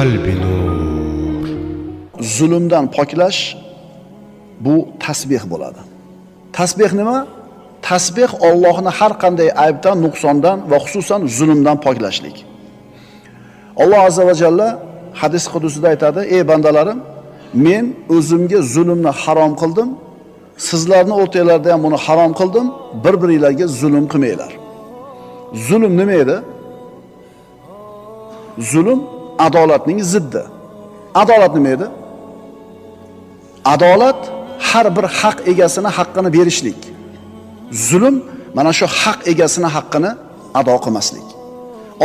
القلب نور. Zulmdan poklash bu tasbih bo'ladi. Tasbih nima? Tasbih Allohni har qanday aybdan, nuqsondan va xususan zulmdan poklashlik. Alloh azza va jalla hadis qudusida aytadi: "Ey bandalarim, men o'zimga zulmni harom qildim, sizlarni o'rtanglarda ham buni harom qildim, bir-biringlarga zulm qilmanglar." Zulm nima edi? Zulm adolatning ziddi. Adolat nima edi? Adolat har bir haq egasini haqqini berishlik. Zulm mana shu haq egasini haqqini ado qilmaslik.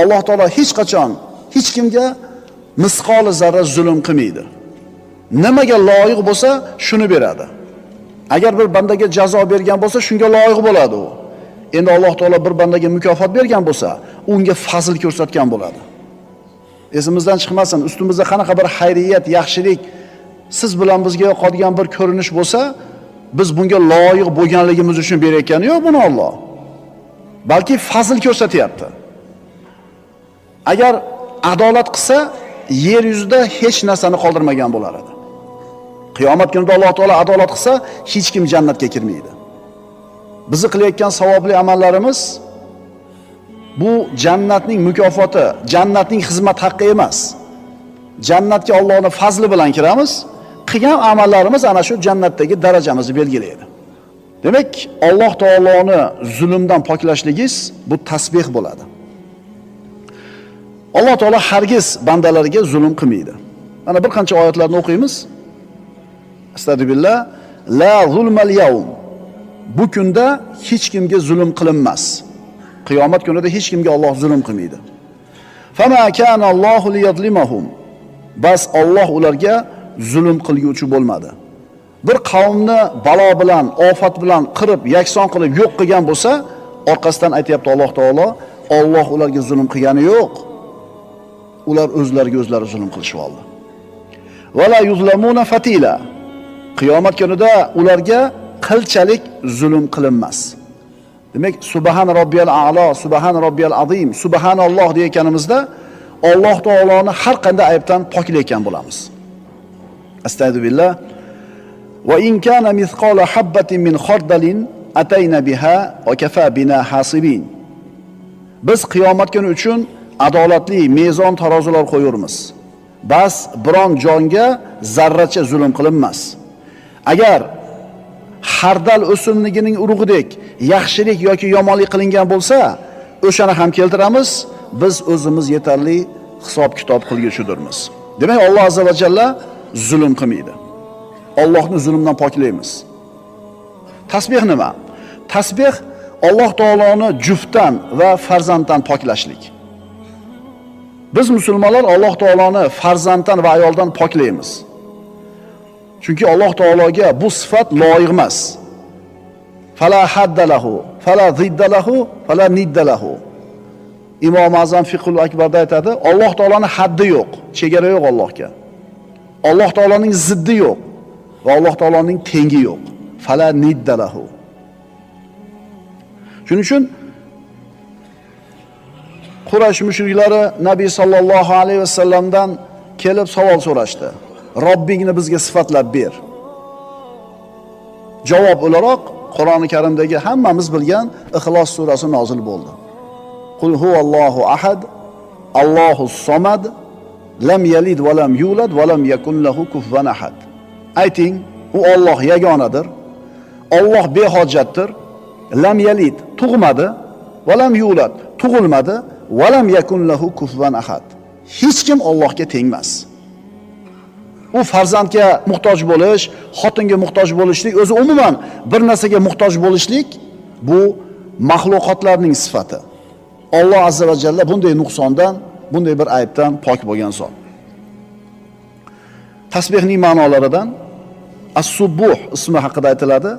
Alloh taolo hech qachon hech kimga misqoli zarra zulm qilmaydi. Nimaga loyiq bo'lsa, shuni beradi. Agar bir bandaga jazo bergan bo'lsa, shunga loyiq bo'ladi u. Endi Alloh taolo bir bandaga mukofot bergan bo'lsa, unga fazl ko'rsatgan bo'ladi. Esimizdan chiqmasin, ustimizda qanaqa bir xayriyat, yaxshilik siz bilan bizga yoqadigan bir ko'rinish bo'lsa, biz bunga loyiq bo'lganligimiz uchun berayotgani yo'q buni Alloh. Balki fazl ko'rsatyapti. Agar adolat qilsa, yer yuzida hech narsani qoldirmagan bo'lar edi. Qiyomat kunida Alloh taolo adolat qilsa, hech kim jannatga kirmaydi. Bizni qilayotgan savobli amallarimiz bu jannatning mukofoti, jannatning xizmat haqqi emas. Jannatga Allohning fazli bilan kiramiz. Qilgan amallarimiz ana shu jannatdagi darajamizni belgilaydi. Demak, Alloh taoloni zulmdan poklashligingiz bu tasbih bo'ladi. Alloh taolo hargiz bandalariga zulm qilmaydi. Mana bir qancha oyatlarni o'qiymiz. Astagfirullah. La zulmal yawm. Bu kunda hech kimga zulm qilinmas. Qiyomat kunida hech kimga Alloh zulm qilmaydi. Fama kana Allohu liyazlimahum. Bas Alloh ularga zulm qilguvchi bo'lmadi. Bir qavmni balo bilan, ofat bilan qirib, yakson qilib yo'q qilgan bo'lsa, orqasidan aytayapti Alloh taolo, Alloh ularga zulm qilgani yo'q. Ular o'zlariga o'zlari zulm qilishib oldi. Va la yuzlamuna fatila. Qiyomat kunida ularga qilchalik zulm qilinmas. Demak, subhan robbiyal a'lo, subhan robbiyal azim, subhanalloh deganimizda Alloh taoloni har qanday aybdan poklayotgan bo'lamiz. Astagfirullah. Va in kana mithqala habbatin min khardalin atayna biha va kafa bina hasibin. Biz qiyomat kuni uchun adolatli mezon tarozilar qo'yurmiz. Bas biron jonga zarracha zulm qilinmas. Agar xardal o'simligining urug'idek yaxshilik yoki yomonlik qilingan bo'lsa, o'shani ham keltiramiz, biz o'zimiz yetarli hisob kitob qilguvchidirmiz. Demak, Alloh azza va jalla zulm qilmaydi. Allohni zulmdan poklaymiz. Tasbih nima? Tasbih Alloh taoloni juftdan va farzanddan poklashlik. Biz musulmonlar Alloh taoloni farzanddan va ayoldan poklaymiz. Chunki Alloh taologa bu sifat loyiq emas. Fala hadda lahu, fala zidda lahu, fala nidda lahu. Imom Azam Fiqhul Akbarda aytadi, Alloh taoloning haddi yo'q, chegara yo'q Allohga. Alloh taoloning ziddi yo'q va Alloh taoloning tengi yo'q. Fala nidda lahu. Shuning uchun Quraysh mushriklari Nabiy sallallohu alayhi vasallamdan kelib savol so'rashdi. Robbingni bizga sifatlab ber. Javob o'laroq Qur'oni Karimdagi hammamiz bilgan Ixlos surasi nozil bo'ldi. Qul huvallohu ahad, Allohus somad, lam yalid va lam yulad va lam yakun lahu kufuwan ahad. Ayting, u Alloh yagonadir. Alloh behojatdir. Lam yalid tug'madi va lam yulad tug'ilmadi va lam yakun lahu kufuwan ahad. Hech kim Allohga tengmas. U farzandga muhtoj bo'lish, xotinga muhtoj bo'lishlik, o'zi umuman bir narsaga muhtoj bo'lishlik bu maxluqotlarning sifati. Alloh azza va jalla bunday nuqsondan, bunday bir aybdan pok bo'lgan zot. Tasbihning ma'nolaridan As-Subuh ismi haqida aytiladi.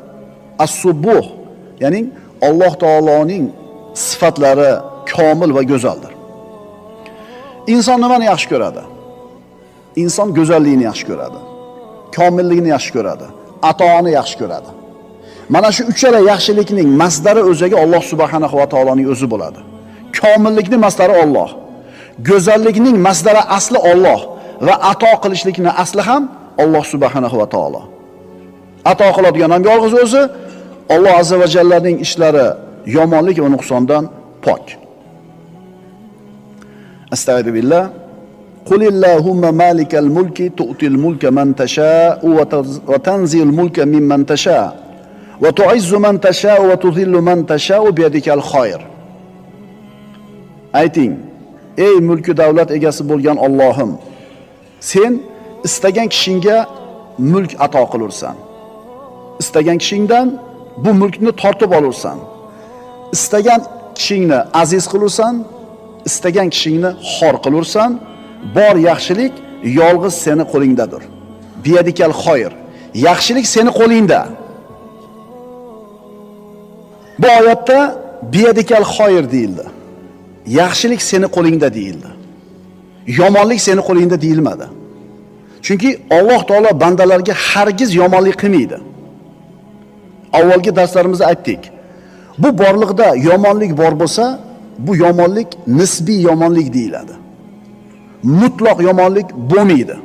As-Subuh, ya'ni Alloh taoloning sifatlari komil va go'zaldir. Inson nimani yaxshi ko'radi? Inson go'zallikni yaxshi ko'radi. Komillikni yaxshi ko'radi. Atoni yaxshi ko'radi. Mana shu uchala yaxshilikning masdari o'ziga Alloh subhanahu va taoloning o'zi bo'ladi. Komillikning masdari Alloh. Go'zallikning masdari asli Alloh. va ato qilishlikni asli ham Alloh subhanahu va taolo. Ato qiladigan ham yolg'iz o'zi. Alloh azza va jallaning ishlari yomonlik va nuqsondan pok. Astagfiru billah. Qulillahumma malikal mulki tu'til mulka man tasha'u va tanzilul mulka mimman tasha' va tu'izzu man tasha'u va tuzillu man tasha'u biyadikal khayr. Ayting, ey mulki davlat egasi bo'lgan Allohim, sen istagan kishingga mulk ato qilursan. Istagan kishingdan bu mulkni tortib olursan. Istagan kishingni aziz qilursan, istagan kishingni xor qilursan. Bor yaxshilik yolg'iz seni qo'lingdadir. Biyadikal xoyr. Yaxshilik seni qo'lingda. Bu oyatda biyadikal xoyr deyildi. Yaxshilik seni qo'lingda deyildi. Yomonlik seni qo'lingda deyilmadi. Chunki Alloh taolo bandalarga hargiz yomonlik qilmaydi. Avvalgi darslarimizda aytdik. Bu borliqda yomonlik bor bo'lsa, bu yomonlik nisbiy yomonlik deyiladi. Mutlaq yomonlik bo'lmaydi.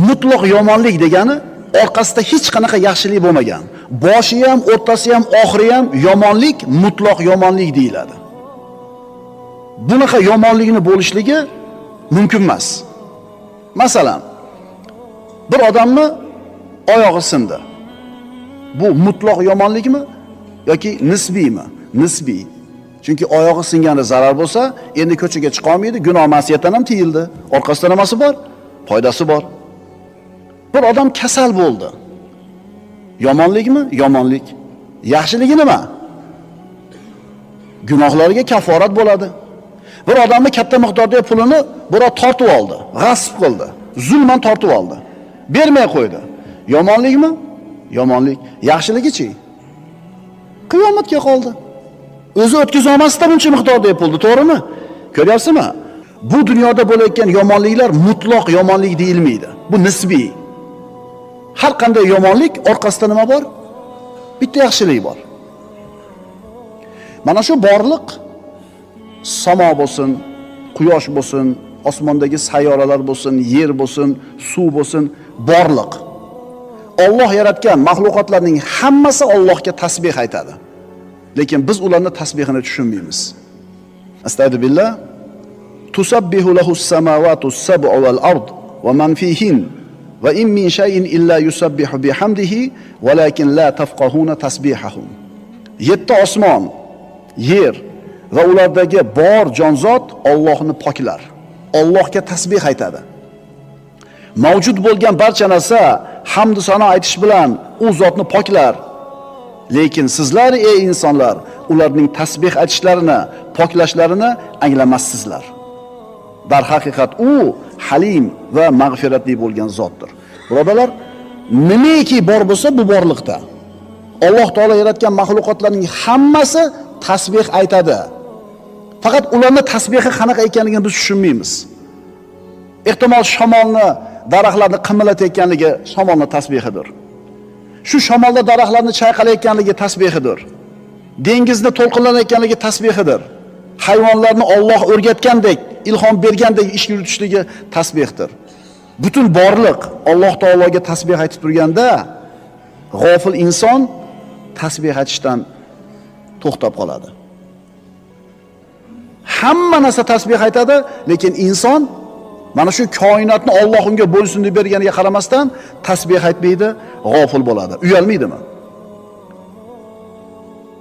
Mutlaq yomonlik degani orqasida hech qanaqa yaxshilik bo'lmagan. Boshi ham, o'rtasi ham, oxiri ham yomonlik, mutlaq yomonlik deyiladi. Bunaqa yomonlikni bo'lishligi mumkin emas. Masalan, bir odamni oyog'i sindi. Bu mutlaq yomonlikmi yoki nisbiymi? Nisbiy. Chunki oyog'i singani zarar bo'lsa, endi ko'chaga chiqa olmaydi, gunoh ma'siyatdan ham tiyildi. Orqasida nimasi bor? Foydasi bor. Bir odam kasal bo'ldi. Yomonlikmi? Yomonlik. Yaxshiligi nima? Gunohlariga kaforat bo'ladi. Bir odamni katta miqdorda pulini birov tortib oldi, g'asb qildi, zulman tortib oldi. Bermay qo'ydi. Yomonlikmi? Yomonlik. Yaxshiligi-chi? Qiyomatga qoldi. O'zi o'tkaza olmasdi buncha miqdorda pulni, to'g'rimi? Ko'ryapsizmi? Bu dunyoda bo'layotgan yomonliklar mutlaq yomonlik deyilmaydi. Bu nisbiy. Har qanday yomonlik orqasida nima bor? Bitta yaxshilik bor. Mana shu borliq samo bo'lsin, quyosh bo'lsin, osmondagi sayyoralar bo'lsin, yer bo'lsin, suv bo'lsin, borliq. Alloh yaratgan mahluqotlarning hammasi Allohga tasbih aytadi. Lekin biz ularning tasbihini tushunmaymiz. Astagfiru billah. Tusabbihu lahus samawati as-sab'u wal ard va man fihin va in min shay'in illa yusabbihu bihamdihi walakin la tafqahuna tasbihahum. Yetti osmon, yer va ulardagi bor jonzot Allohni poklar. Allohga tasbih aytadi. Mavjud bo'lgan barcha narsa hamd sano aytish bilan u zotni poklar. Lekin sizlar ey insonlar ularning tasbih aytishlarini, poklashlarini anglamassizlar. Darhaqiqat u halim va mag'firatli bo'lgan zotdir. Birodarlar, nimaki bor bo'lsa bu borliqda Alloh taolo yaratgan mahluqotlarning hammasi tasbih aytadi. Faqat ularning tasbihi qanaqa ekanligini biz tushunmaymiz. Ehtimol shamolni, daraxtlarni qimillatayotganligi shamolning tasbihidir. Shu shamolda daraxtlarni chayqalayotganligi tasbihidir. Dengizni to'lqinlanayotganligi tasbihidir. Hayvonlarni Alloh o'rgatgandek, ilhom bergandek ish yuritishligi tasbihdir. Butun borliq Alloh taologa tasbih aytib turganda, g'ofil inson tasbih aytishdan to'xtab qoladi. Hamma narsa tasbih aytadi, lekin inson mana shu koinotni Alloh unga bo'lsin deb berganiga qaramasdan tasbih aytmaydi, g'ofil bo'ladi. Uyalmaydimi?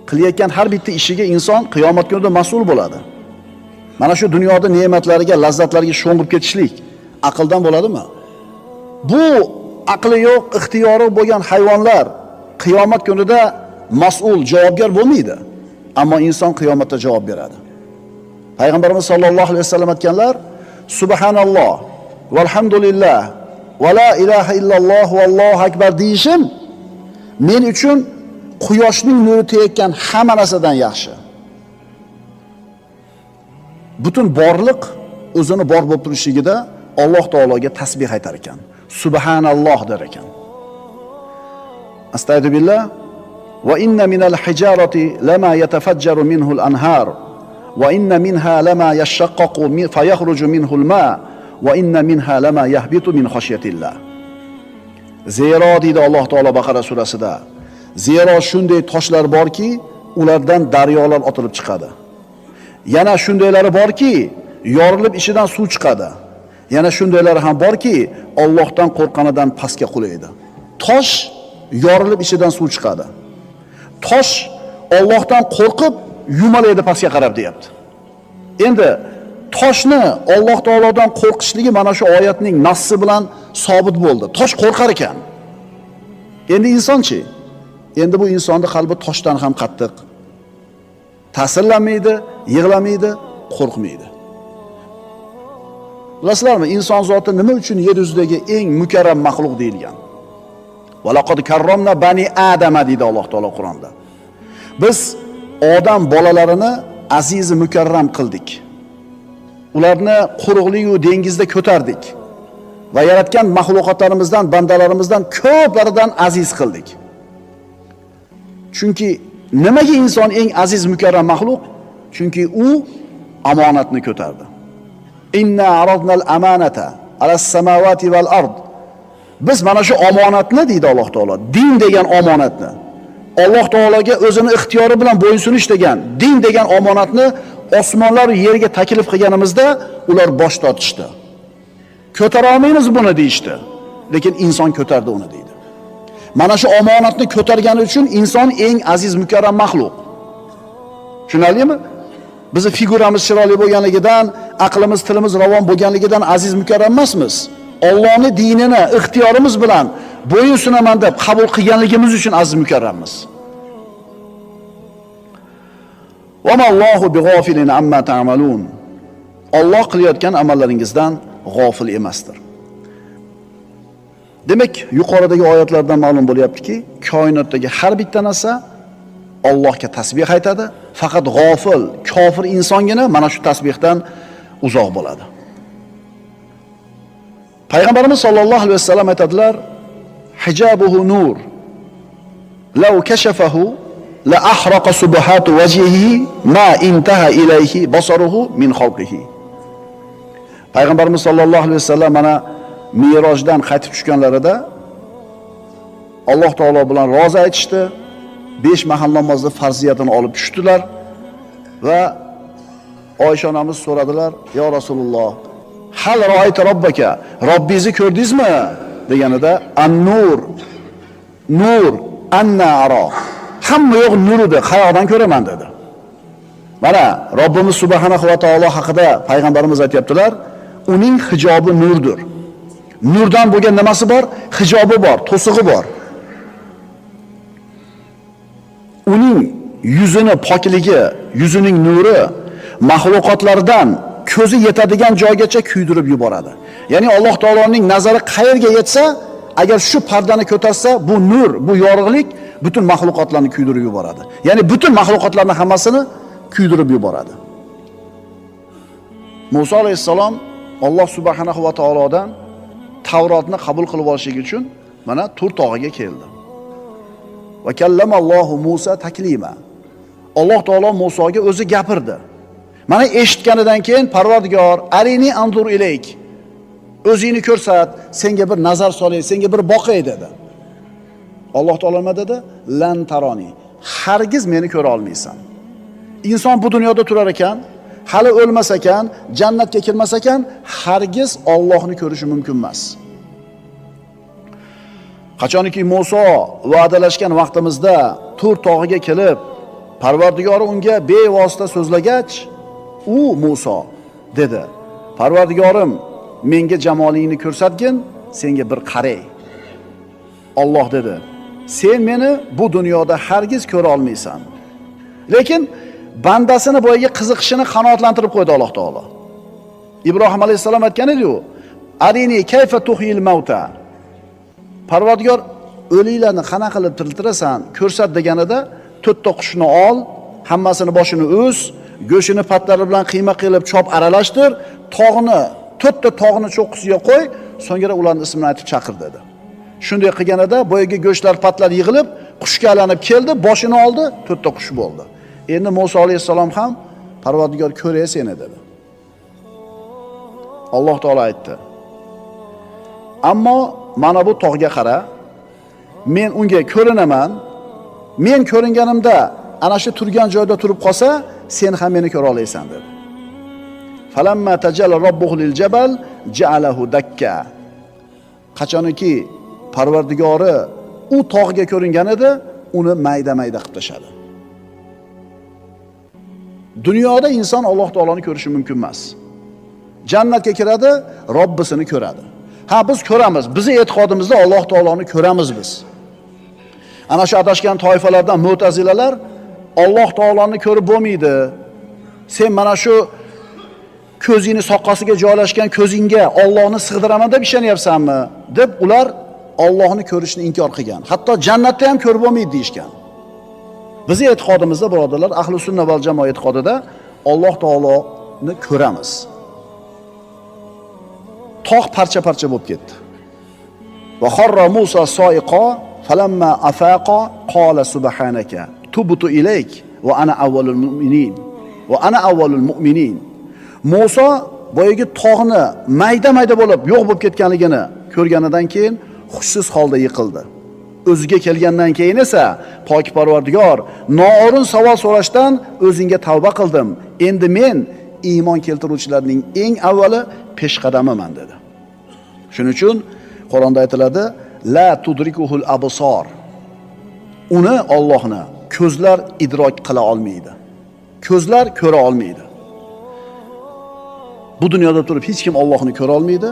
Qilayotgan har bitta ishiga inson qiyomat kunida mas'ul bo'ladi. Mana shu dunyoda ne'matlariga, lazzatlariga sho'ng'ib ketishlik aqldan bo'ladimi? Bu aqli yo'q, ixtiyori bo'lgan hayvonlar qiyomat kunida mas'ul, javobgar bo'lmaydi. Ammo inson qiyomatda javob beradi. Payg'ambarimiz sollallohu alayhi vasallam aytganlar: Subhanalloh valhamdulillah va la ilaha illalloh vallohu akbar deyishim men uchun quyoshning nuri tegayotgan hamma narsadan yaxshi. Butun borliq o'zini bor bo'lib turishligida Alloh taologa tasbih aytar ekan. Subhanalloh der ekan. Astagfiru billah. Va inna minal hijarati lama yatafajjaru minhu al-anhar va inna minha lama yashaqqaqu fayakhruju minhu al-ma va inna minha lama yahbitu min khashyatillah. Zero deydi Alloh taolo Baqara surasida. Zero shunday toshlar borki, ulardan daryolar otilib chiqadi. Yana shundaylari borki, yorilib ichidan suv chiqadi. Yana shundaylari ham borki, Allohdan qo'rqqanidan pastga qulaydi. Tosh yorilib ichidan suv chiqadi. Tosh Allohdan qo'rqib yumalaydi pastga qarab deyapti. Endi toshni Alloh taolodan qo'rqishligi mana shu oyatning nassi bilan sobit bo'ldi. Tosh qo'rqar ekan. Endi insonchi? Endi bu insonning qalbi toshdan ham qattiq. Ta'sirlanmaydi, yig'lamaydi, qo'rqmaydi. Bilasizlarmi, inson zoti nima uchun yer yuzidagi eng mukarram maxluq deyilgan? Va laqad karramna bani Adama deydi Alloh taolo Qur'onda. Biz odam bolalarini aziz mukarram qildik. Ularni quruqlik va dengizda ko'tardik va yaratgan maxluqotlarimizdan, bandalarimizdan ko'plaridan aziz qildik. Chunki nimaga inson eng aziz mukarram maxluq? Chunki u omonatni ko'tardi. Inna aradnal amanata alas samawati val ard. Biz mana shu omonatni deydi Alloh taolo, din degan omonatni, Alloh taologa o'zini ixtiyori bilan bo'ysunish degan, din degan omonatni osmonlar yerga taklif qilganimizda ular bosh tortishdi. Ko'tara olmaymiz buni deyishdi. Lekin inson ko'tardi uni deydi. Mana shu omonatni ko'targani uchun inson eng aziz mukarram maxluq. Tushunarlimi? Bizi figuramiz chiroyli bo'lganligidan, aqlimiz, tilimiz ravon bo'lganligidan aziz mukarram emasmiz. Allohning dinini ixtiyorimiz bilan bo'yin sunaman deb qabul qilganligimiz uchun aziz mukarrammiz. Va mallohu bighofilin amma ta'malun. Alloh qilayotgan amallaringizdan g'ofil emasdir. Demak, yuqoridagi oyatlardan ma'lum bo'lyaptiki, koinotdagi har bitta narsa Allohga tasbih aytadi, faqat g'ofil, kofir insongina mana shu tasbihdan uzoq bo'ladi. Payg'ambarimiz sollallohu alayhi vasallam aytadilar: "Hijabuhu nur. Law kashafahu la ahraqa subhatu wajhihi ma intaha ilayhi basaruhu min xalqihi." Payg'ambarimiz sollallohu alayhi vasallam mana Mirojdan qaytib tushganlarida Alloh taolo bilan rozi aytishdi. 5 mahal namozni farziyatini olib tushdilar va Oysha onamiz so'radilar: "Ya Rasululloh, hal ra'ayta robbaka? Robbingizni ko'rdingizmi?" deganida an-nur, nur anna ara. Hamma yo'q nur edi, qayoqdan ko'raman dedi. Mana Robbimiz subhanahu va taolo haqida payg'ambarimiz aytayaptilar, uning hijobi nurdir. Nurdan bo'lgan nimasi bor? Hijobi bor, to'sig'i bor. Uning yuzini pokligi, yuzining nuri maxluqotlardan ko'zi yetadigan joygacha kuydirib yuboradi. Ya'ni Alloh taoloning nazari qayerga yetsa, agar shu pardani ko'tarsa, bu nur, bu yorug'lik butun maxluqotlarni kuydirib yuboradi. Ya'ni butun maxluqotlarning hammasini kuydirib yuboradi. Musa alayhissalom Alloh subhanahu va taolodan Tavrotni qabul qilib olishlik uchun mana Tur tog'iga keldi. Va kallamallohu Musa taklima. Alloh taolo Musoga o'zi gapirdi. Mana eshitganidan keyin Parvardigor, arini anzur ilayk. O'zingni ko'rsat, senga bir nazar solay, senga bir boqay dedi. Alloh taolo nima dedi? Lan taroni. Hargiz meni ko'ra olmaysan. Inson bu dunyoda turar ekan, hali o'lmas ekan, jannatga kirmas ekan, hargiz Allohni ko'rishi mumkin emas. Qachonki Muso va'dalashgan vaqtimizda Tur tog'iga kelib, Parvardigori unga bevosita so'zlagach, u Muso dedi: "Parvardigorim, menga jamolingni ko'rsatgin, senga bir qaray." Alloh dedi: "Sen meni bu dunyoda hargiz ko'ra olmaysan." Lekin bandasini boyagi qiziqishini qanoatlantirib qo'ydi Alloh taolo. Ibrohim alayhissalom aytgan edi-ku, "Arini kayfa tuhyil mauta?" Parvardigor o'liklarni qana qilib tiriltirasan, ko'rsat deganida to'rtta qushni ol, hammasini boshini uz, go'shini patlari bilan qiyma qilib chop aralashtir, tog'ni, to'rtta tog'ni cho'qqisiga qo'y, so'ngra ularning ismini aytib chaqir dedi. Shunday qilganida boyagi go'shtlar patlar yig'ilib, qushga aylanib keldi, boshini oldi, to'rtta qush bo'ldi. Endi Musa alayhissalom ham Parvardigor ko'ray seni dedi. Alloh taolo aytdi: "Ammo mana bu tog'ga qara, men unga ko'rinaman. Men ko'ringanimda ana shu turgan joyda turib qolsa, sen ham meni ko'ra olasan" dedi. Falamma tajalla robbuhu lil jabal ja'alahu dakka. Qachonki Parvardigori u tog'ga ko'ringan edi, uni mayda-mayda qilib tashladi. Dunyoda inson Alloh taoloni ko'rishi mumkin emas. Jannatga kiradi, Robbisini ko'radi. Ha, biz ko'ramiz. Bizi e'tiqodimizda Alloh taoloni ko'ramiz biz. Ana shu adashgan toifalardan mu'tazilalar Alloh taoloni ko'rib bo'lmaydi. Sen mana shu ko'zingni soqqasiga joylashgan ko'zingga Allohni sig'diraman deb ishonyapsanmi deb ular Allohni ko'rishni inkor qilgan. Hatto jannatda ham ko'rib bo'lmaydi deyishgan. Bizi e'tiqodimizda birodarlar, ahli sunna val jamoa e'tiqodida Alloh taoloni ko'ramiz. Tog' parcha-parcha bo'lib ketdi. Va xarra Musa soiqa falamma afaqa qala subhanaka tubtu ilayk va ana avvalul mu'minin. Va ana avvalul mu'minin. Musa boyagi tog'ni mayda-mayda bo'lib yo'q bo'lib ketganligini ko'rganidan keyin hushsiz holda yiqildi. O'ziga kelgandan keyin esa pok Parvardigor, noo'rin savol so'rashdan o'zingga tavba qildim. Endi men iymon keltiruvchilarning eng avvali peshqadamiman dedi. Shuning uchun Qur'onda aytiladi: la tudrikuhul absor. Uni Allohni ko'zlar idrok qila olmaydi. Ko'zlar ko'ra olmaydi. Bu dunyoda turib hech kim Allohni ko'ra olmaydi,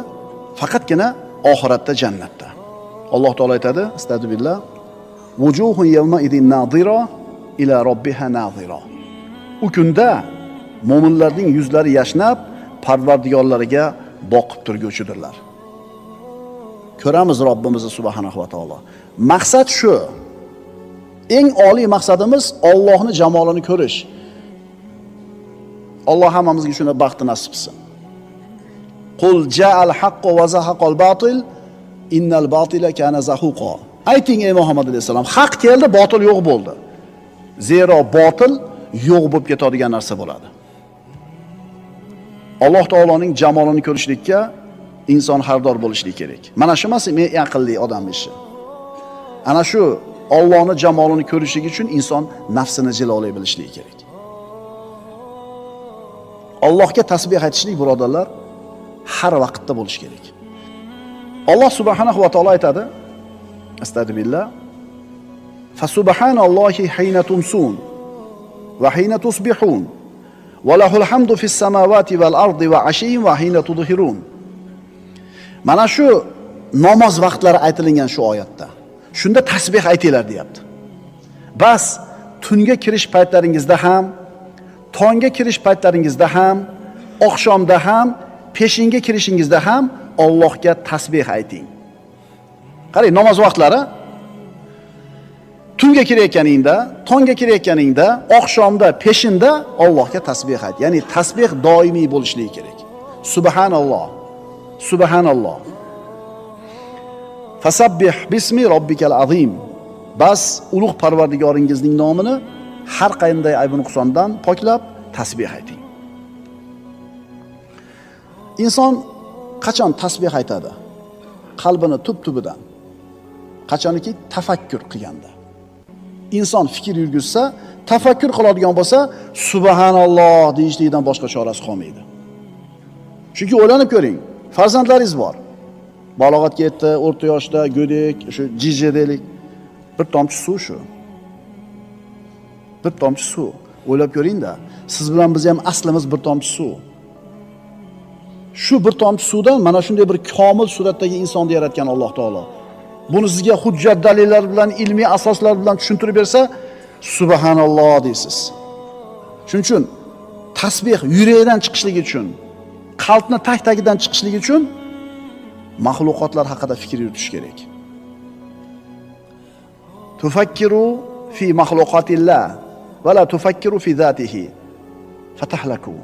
faqatgina oxiratda, jannatda. Alloh taolo aytadi: "Astagfirullah, wujuhun yawma idin nadira ila robbiha nadira." U kunda mo'minlarning yuzlari yashnab, Parvardigorlariga boqib turguvchidirlar. Ko'ramiz Robbimizni subhanahu va taolo. Maqsad shu. Eng oliy maqsadimiz Allohni jamolini ko'rish. Alloh hammamizga shuni baxtni nasib qilsin. Qul ja'al haqqu va zahaqal batil innal batila kana zahuqa. Ayting ey Muhammad alayhisalom, haq keldi, botil yo'q bo'ldi. Zero botil yo'q bo'lib ketadigan narsa bo'ladi. Alloh taoloning jamolini ko'rishlikka inson hardor bo'lishligi kerak. Mana shu emas, men aqlli odam ishi. Ana shu Allohning jamolini ko'rishligi uchun inson nafsini jilolay bilishligi kerak. Allohga tasbih aytishlik birodarlar har vaqtda bo'lish kerak. Alloh subhanahu va taolo aytadi: Astagfirullah. Fasubhanallohi hayna tumsun va hayna tusbihun va lahul hamdu fis samawati val ardi va ashiyin va hayna tudhirun. Mana shu namoz vaqtlari aytilingan shu oyatda. Shunda tasbih aytinglar deyapti. Bas tunga kirish paytlaringizda ham, tongga kirish paytlaringizda ham, oqshomda ham, peshinga kirishingizda ham Allohga tasbih ayting. Qarang, namoz vaqtlari tunga kirayotganingda, tongga kirayotganingda, oqshomda, peshinda Allohga tasbih ayt. Ya'ni tasbih doimiy bo'lishligi kerak. Subhanalloh. Subhanalloh. Fasabbih bismi robbikal azim. Bas ulug' Parvardigoringizning nomini har qanday ayb nuqsondan poklab tasbih ayting. Inson qachon tasbih aytadi? Qalbini tub-tubidan. Qachoniki tafakkur qilganda. Inson fikr yurgizsa, tafakkur qiladigan bo'lsa, subhanalloh deyishlikdan boshqa chorasi qolmaydi. Chunki o'ylanib ko'ring, farzandlaringiz bor. Balog'atga yetdi, o'rta yoshda, go'dek, shu jiji deylik. Bir tomchi suv shu. Bir tomchi suv. O'ylab ko'ring-da, siz bilan biz ham aslimiz bir tomchi suv. Shu bir tomchi suvdan mana shunday bir komil suratdagi insonni yaratgan Alloh taolo. Buni sizga hujjat dalillar bilan, ilmiy asoslar bilan tushuntirib bersa, subhanalloh deysiz. Shuning uchun tasbih yurakdan chiqishligi uchun, qalbni tag-tagidan chiqishligi uchun maxluqotlar haqida fikr yuritish kerak. Tufakkiru fi maxluqotillah va la tufakkiru fi zatihi fatahlaku.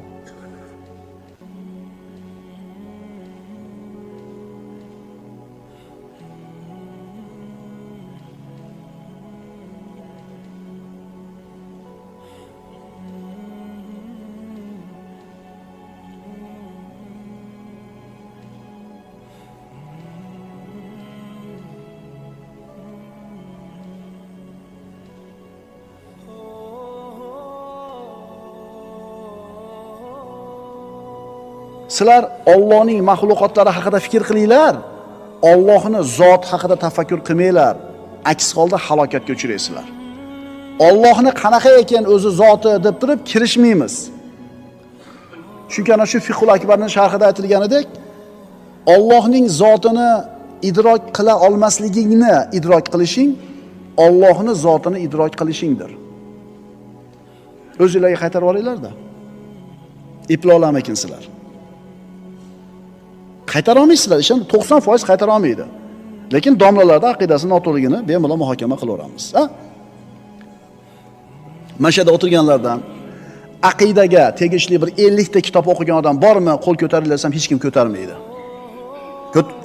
Sizlar Allohning maxluqotlari haqida fikr qilinglar, Allohning zoti haqida tafakkur qilmanglar. Aks holda halokatga uchraysizlar. Allohni qanaqa ekan o'zi zoti deb turib kirishmaymiz. Chunki ana shu Fiqhul Akbarning sharhida aytilganidek, Allohning zotini idrok qila olmasligingni idrok qilishing Allohning zotini idrok qilishingdir. O'zingizlarga qaytarib olinglar-da. Eplolamakinsizlar. Qaytara olmaysizlar, ishon 90% qaytara olmaydi. Lekin domlalarda aqidasi noto'g'riligini bemalol muhokama qilaveramiz, ha? Mana shu yerda o'tirganlardan aqidaga tegishli bir 50 ta kitob o'qigan odam bormi? Qo'l ko'taringlar desam hech kim ko'tarmaydi.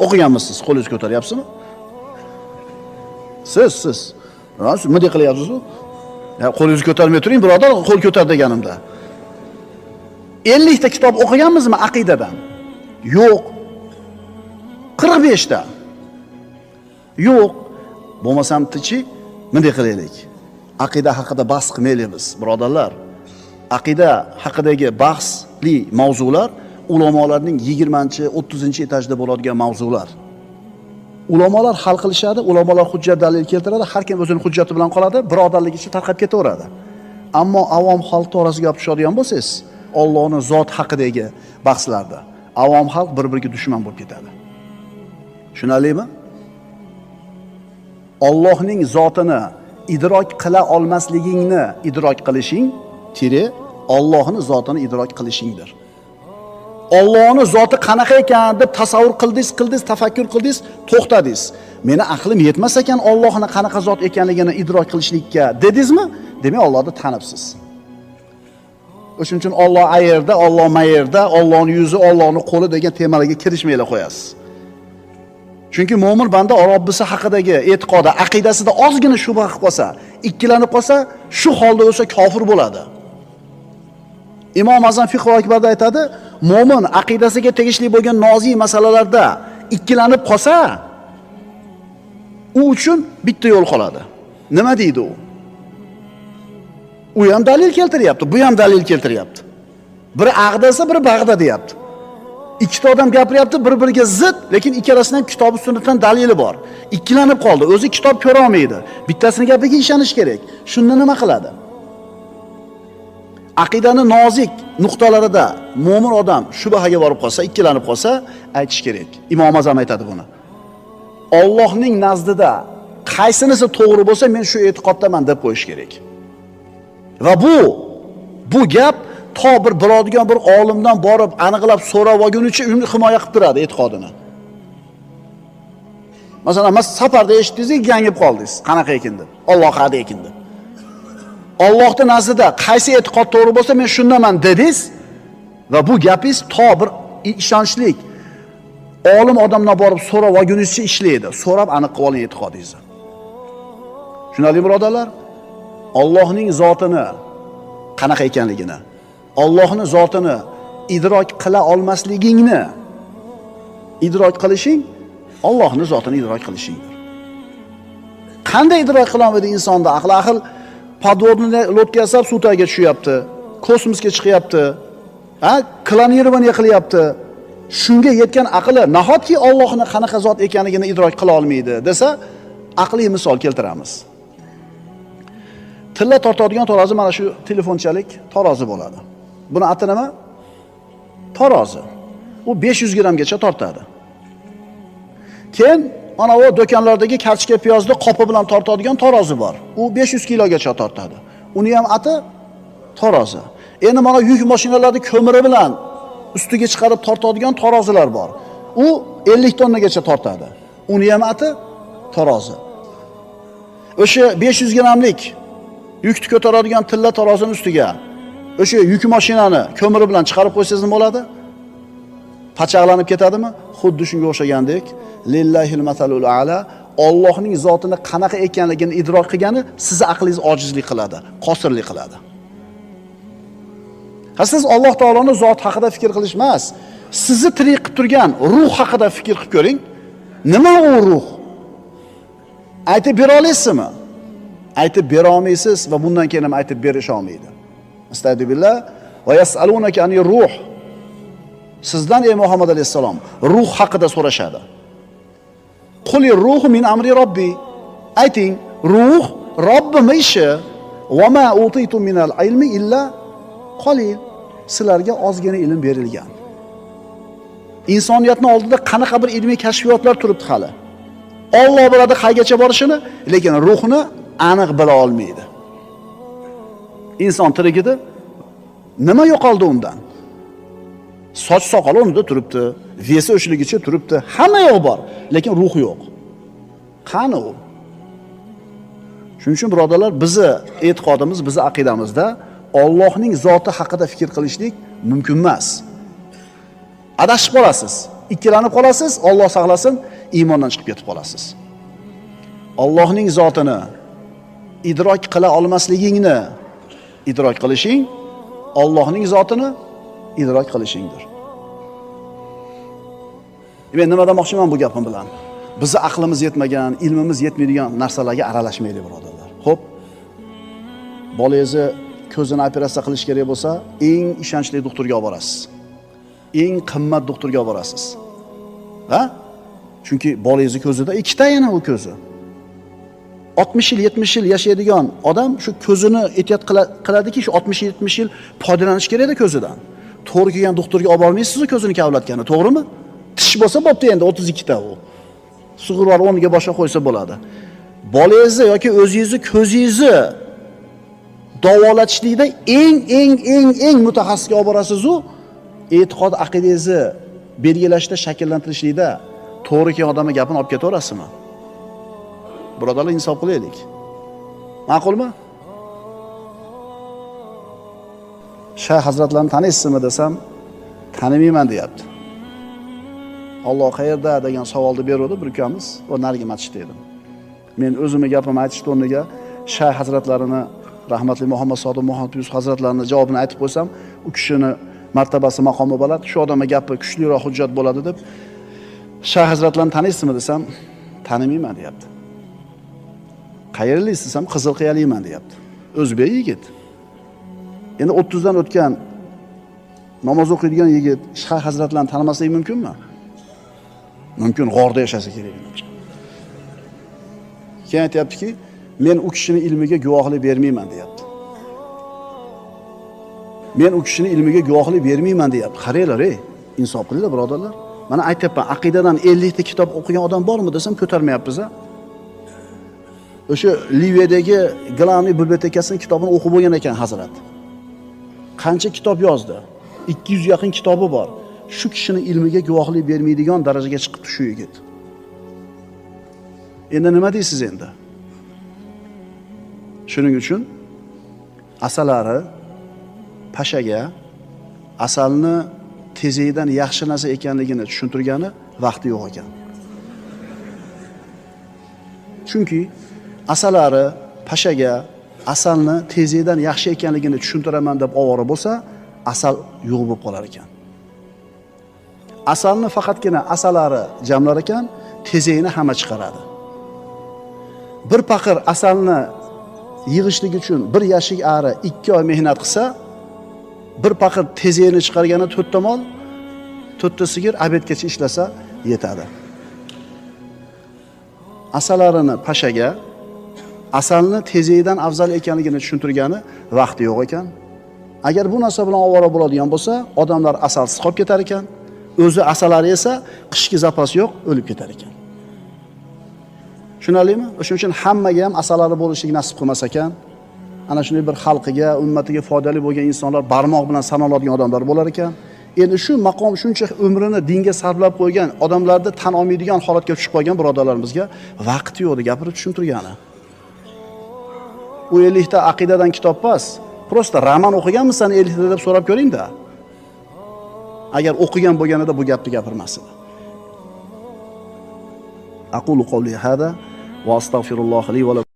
O'qiganmisiz? Qo'lingizni ko'taryapsizmi? Siz. Siz nima qilyapsiz-u? Ya qo'lingizni ko'tarmay turing, birodar, qo'l ko'tar deganimda. 50 ta kitob o'qiganmizmi aqidadan? Yo'q. 45 ta. Yo'q. Bo'lmasam tichi, bunday qilaylik. Aqida haqida bahs qilmaylik biz, birodarlar. Aqida haqidagi bahsli mavzular ulamolarning 20-30-etajda bo'ladigan mavzular. Ulamolar hal qilishadi, ulamolar hujjat dalil keltiradi, har kim o'zining hujjati bilan qoladi, birodarlik ichi tarqab ketaveradi. Ammo avom xalq to'g'risiga olib tushadigan bo'lsangiz, Allohning zot haqidagi bahslarda avom xalq bir-biriga dushman bo'lib ketadi. Tushunarlimi? Allohning zotini idrok qila olmasligingni idrok qilishing, tire Allohning zotini idrok qilishingdir. Allohning zoti qanaqa ekan deb tasavvur qildingiz, tafakkur qildingiz, to'xtadingiz. Meni aqlim yetmas ekan Allohning qanaqa zot ekanligini idrok qilishlikka dedingizmi? Demak, Allohni tanibsiz. O'shuning uchun Alloh ayerda, Alloh mayerda, Allohning yuzi, Allohning qo'li degan temalarga kirishmaylar qo'yasiz. Chunki mo'min banda Robbisi haqidagi e'tiqodi, aqidasida ozgina shubha qilib qolsa, ikkilanib qolsa, shu holda o'lsa kofir bo'ladi. Imom Azam Fiqh Akbarda aytadi, mo'min aqidasiga tegishli bo'lgan nozik masalalarda ikkilanib qolsa, u uchun bitta yo'l qoladi. Nima deydi u? U ham dalil keltiryapti, bu ham dalil keltiryapti. Biri ag'dasa, biri bag'da deyapti. Ikkita odam gapiryapti, bir-biriga zid, lekin ikkalasining ham kitob sunnatdan dalili bor. Ikkilanib qoldi, o'zi kitob ko'ra olmaydi. Bittasini gapiga ishonish kerak. Shunda nima qiladi? Aqidani nozik nuqtalarida mo'min odam shubhaga borib qolsa, ikkilanib qolsa, aytish kerak. Imom Azam aytadi buni. Allohning nazdida qaysinisi to'g'ri bo'lsa, men shu e'tiqoddaman deb qo'yish kerak. Va bu gap to bir biladigan bir olimdan borib aniqlab so'rab olgunicha uni himoya qilib turadi e'tiqodini. Masalan, mas safarda eshitdingiz, gangib qoldingiz, qanaqa ekan deb. Alloh hadi ekan deb. Allohning nazdida qaysi e'tiqod to'g'ri bo'lsa, men shundaman dedingiz va bu gapingiz to bir ishonchlik olim odamdan borib so'rab olgunizcha ishlaydi. So'rab aniq qilib oling e'tiqodingizni. Tushunarli birodarlar? Allohning zotini qanaqa ekanligini, Allohning zotini idrok qila olmasligingni idrok qilishing Allohning zotini idrok qilishingdir. Qanday idrok qila olmaydi insonda? Aql axil podvodniy lodka yasab suv tagiga tushyapti, kosmosga chiqyapti, ha, klonирование qilyapti. Shunga yetgan aqli nahotki Allohning qanaqa zot ekanligini idrok qila olmaydi desa, aqliy misol keltiramiz. Tilla tortadigan tarozi mana shu telefonchalik tarozi bo'ladi. Buni ati nima? Tarozi. U 500 grammgacha tortadi. Keyin mana u do'konlardagi kartoshka piyozni qopi bilan tortadigan tarozi bor. U 500 kilogacha tortadi. Uni ham ati tarozi. Endi mana yuk mashinalarni ko'miri bilan ustiga chiqarib tortadigan tarozilar bor. U 50 tonnagacha tortadi. Uni ham ati tarozi. O'sha 500 grammlik yukni ko'taradigan tilla tarozining ustiga o'sha yuk mashinani ko'miri bilan chiqarib qo'ysangiz nima bo'ladi? Pachaqlanib ketadimi? Xuddi shunga o'xshagandek, lillahil masalul a'la, Allohning zotini qanaqa ekanligini idrok qilgani sizni aqlingiz ojizlik qiladi, qosirlik qiladi. Ha, siz Alloh taoloning zoti haqida fikr qilish emas, sizni tirik qilib turgan ruh haqida fikr qilib ko'ring. Nima u ruh? Aytib bera olasizmi? Aytib bera olmaysiz va bundan keyin ham aytib berisha olmaydi. Astagfirullah va yasalunaka anir ruh. Sizdan ey Muhammad alayhissalom ruh haqida so'rashadi. Quli ruhu min amri robbi. Ayting, ruh Robbim ishi. Va ma utitu minal ilmi illa qalil. Sizlarga ozgina ilm berilgan. Insoniyatning oldida qanaqa bir ilmiy kashfiyotlar turibdi hali. Alloh biladi qaygacha borishini, lekin ruhni aniq bila olmaydi. Inson tirikida nima yo'qoldi undan? Soch soqoli o'rnida turibdi, vesi o'shligicha turibdi, hamma yo'q bor, lekin ruh yo'q. Qani u? Shuning uchun birodarlar, bizni e'tiqodimiz, bizni aqidamizda Allohning zoti haqida fikr qilishlik mumkin emas. Adashib qolasiz, ikkilanib qolasiz, Alloh saqlasin, iymondan chiqib ketib qolasiz. Allohning zotini idrok qila olmasligingni idrok qilishing, Allohning zotini idrok qilishingdir. Men nima demoqchiman bu gapim bilan? Bizni aqlimiz yetmagan, ilmimiz yetmaydigan narsalarga aralashmaylik birodarlar. Xo'p. Bolangizni ko'zini operatsiya qilish kerak bo'lsa, eng ishonchli doktorga olib borasiz. Eng qimmat doktorga olib borasiz. Ha? Chunki bolangizni ko'zida ikkita yana u ko'zi. 60 yil, 70 yil yashaydigan odam shu ko'zini ehtiyot qiladiki, shu 60-70 yil foydalanish kerakda ko'zidan. To'g'ri kelgan doktorga olib bormaysiz ko'zini kavlatgani, to'g'rimi? Tish bo'lsa bo'pti endi 32 ta u. Sug'urlar o'rniga boshqa qo'ysa bo'ladi. Bolangizni yoki o'zingizni ko'zingizni davolatishlikda eng mutaxassisga olib borasiz u, e'tiqod aqidangizni belgilashda, shakllantirishlikda to'g'ri kelgan odamning gapini olib ketaverasizmi? Birodarlar, insof qilaylik. Ma'qulmi? Shayx hazratlarini taniysizmi desam, tanimayman deyapti. Alloh qayerda degan savolni berdi bir ukamiz, va narigi masjidda edim. Men o'zimni gapimni aytishni o'rniga Shayx hazratlarini, rahmatli Muhammad Sodiq Muhammad Yusuf hazratlarini javobini aytib qo'ysam, u kishini martabasi, maqomi bo'ladi, shu odamning gapi kuchliroq hujjat bo'ladi deb Shayx hazratlarini taniysizmi desam, tanimayman deyapti. Qayerlisiz desam, Qizilqiyalikman deyapti. O'zbek yigit. Endi 30 dan o'tgan namoz o'qiydigan yigit Shayx hazratlarini tanimasligi mumkinmi? Mumkin, g'orda yashasa kerak menimcha. Keyin aytayaptiki, men u kishining ilmiga guvohlik bermayman deyapti. Men u kishining ilmiga guvohlik bermayman deyapti. Qaranglar, ey, insof qilinglar birodarlar. Mana aytayapman, aqidadan 50 ta kitob o'qigan odam bormi desam ko'tarmayapmiz-a. O'sha Liviyadagi Glavniy bibliotekasining kitobini o'qib bo'lgan ekan hazrat. Qancha kitob yozdi? 200 yaqin kitobi bor. Shu kishining ilmiga guvohlik bermaydigan darajaga chiqibdi shu yigit. Endi nima deysiz endi? Shuning uchun asalari pashaga asalni tezidan yaxshi narsa ekanligini tushuntirgani vaqti yo'q ekan. Chunki asalari pashaga asalni tezidan yaxshi ekanligini tushuntiraman deb ovora bo'lsa, asal yo'q bo'lib qolar ekan. Asalni faqatgina asalari jamlar ekan, tezini hamma chiqaradi. Bir paqir asalni yig'ishlik uchun bir yashik ari 2 oy mehnat qilsa, bir paqir tezini chiqargani 4 ta mol, 4 ta sigir obedgacha ishlasa yetadi. Asalarini pashaga asalni tezidan afzal ekanligini tushuntirgani vaqti yo'q ekan. Agar bu narsa bilan ovora bo'ladigan bo'lsa, odamlar asalsiz qolib ketar ekan. O'zi asalari esa qishki zapas yo'q, o'lib ketar ekan. Tushunarlimi? O'shuning uchun hammaga ham asalari bo'lishlik nasib qilmas ekan. Ana shunday bir xalqiga, ummatiga foydali bo'lgan insonlar barmoq bilan sanaladigan odamlar bo'lar ekan. Endi shu maqom shuncha umrini dinga sarflab qo'ygan odamlarni tan olmaydigan holatga tushib qolgan birodarlarimizga vaqti yo'q deb gapirib tushuntirgani. U 50 ta aqidadan kitob emas, prosta roman o'qiganmisan 50 ta deb so'rab ko'ring-da. Agar o'qigan bo'lganida bu gapni gapirmas edi. Aqulu qawli hada va astagfirulloh li va lakum.